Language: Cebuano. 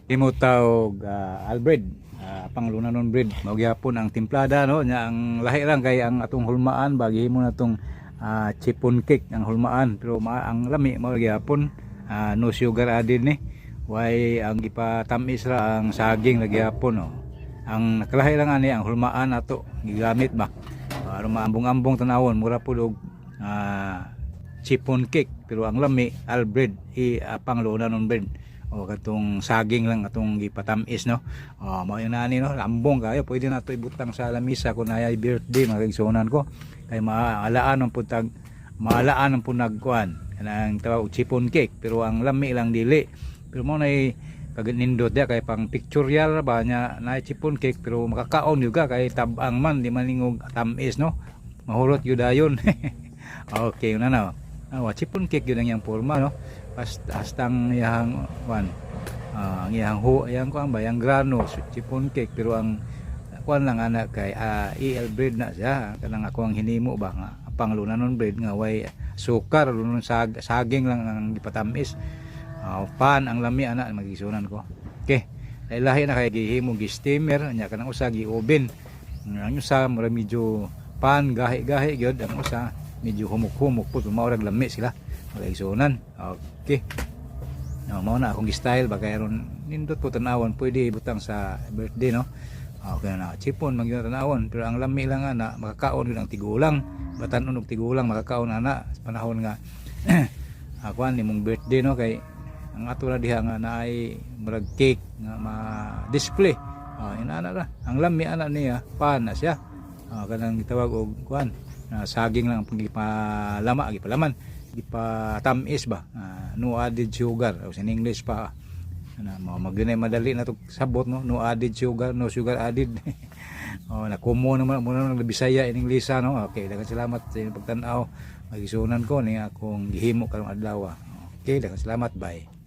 Himo ta og Albread, panglunanon bread. Mao gyapon ang timplada, no? Nya ang lahi lang kay ang atong hulmaan ba, gihimo na tong chiffon cake ang hulmaan, pero ang lami mao gyapon, no sugar added ni. Way ang gipatamis ra ang saging ra gyapon, no. Ang nakalahi lang ani ang hulmaan ato gigamit ba. Aron maambong-ambong tanawon, mura pud og chiffon cake, pero ang lami Albread i panglunanon bread o katong saging lang atong gipatamis, no. Oh, mao yun ani, no, lambong kayo. Pwede na to ibutang sa lamisa kung naay birthday, mga kaigsuonan ko, kay maalaan ang putag maalaan ang punag kuan kanang tawag og chiffon cake, pero ang lami lang dili. Pero mao nay kaganindot dia kay pang pictorial ba nya naay chiffon cake, pero makakaon gyud ka kay tabang man, di man ningog tamis, no, mahurot gyud dayon. Okay na na. Ah, chiffon cake yun ang iyang forma, no. Hasta ang iyang kuan, ang iyang ho, iyang kuan ba, iyang grano, chiffon cake, pero ang kuan lang ana kay EL bread na siya, kanang ako ang hinimo ba nga panglunanon bread nga way sukar, lunon saging lang ang gipatamis. Pan ang lami ana, mga kaigsuonan ko. Okay, lahi na kay gihimo gi steamer nya kanang usa gi oven. Ang usa mura medyo pan gahi-gahi gyud, ang usa medyo humok-humok po, mao rag lami sila, mga kaigsuonan. Okay. No, mao na akong style ba kay aron nindot po tanawon, pwede ibutang sa birthday, no. Okay na, chiffon man gyud tanawon, pero ang lami lang ana, makakaon gyud ang tigulang, batan-on og tigulang makakaon ana sa panahon nga kuan nimong birthday, no, kay ang ato na diha nga naay murag cake nga ma-display. Ah, inana ra. Ang lami ana niya, pan na siya. Kanang gitawag og kuan, saging lang ang gipalama, gipalaman, gipatamis ba. No added sugar o sa English pa. Ana mo magyunay madali na to sabot, no, no added sugar, no sugar added. Oh, nakumo naman mo na Bisaya in English, no. Okay, daghang salamat sa inyong pagtan-aw. Mga kaigsuonan ko ni akong gihimo karong adlaw. Okay, daghang salamat, bye.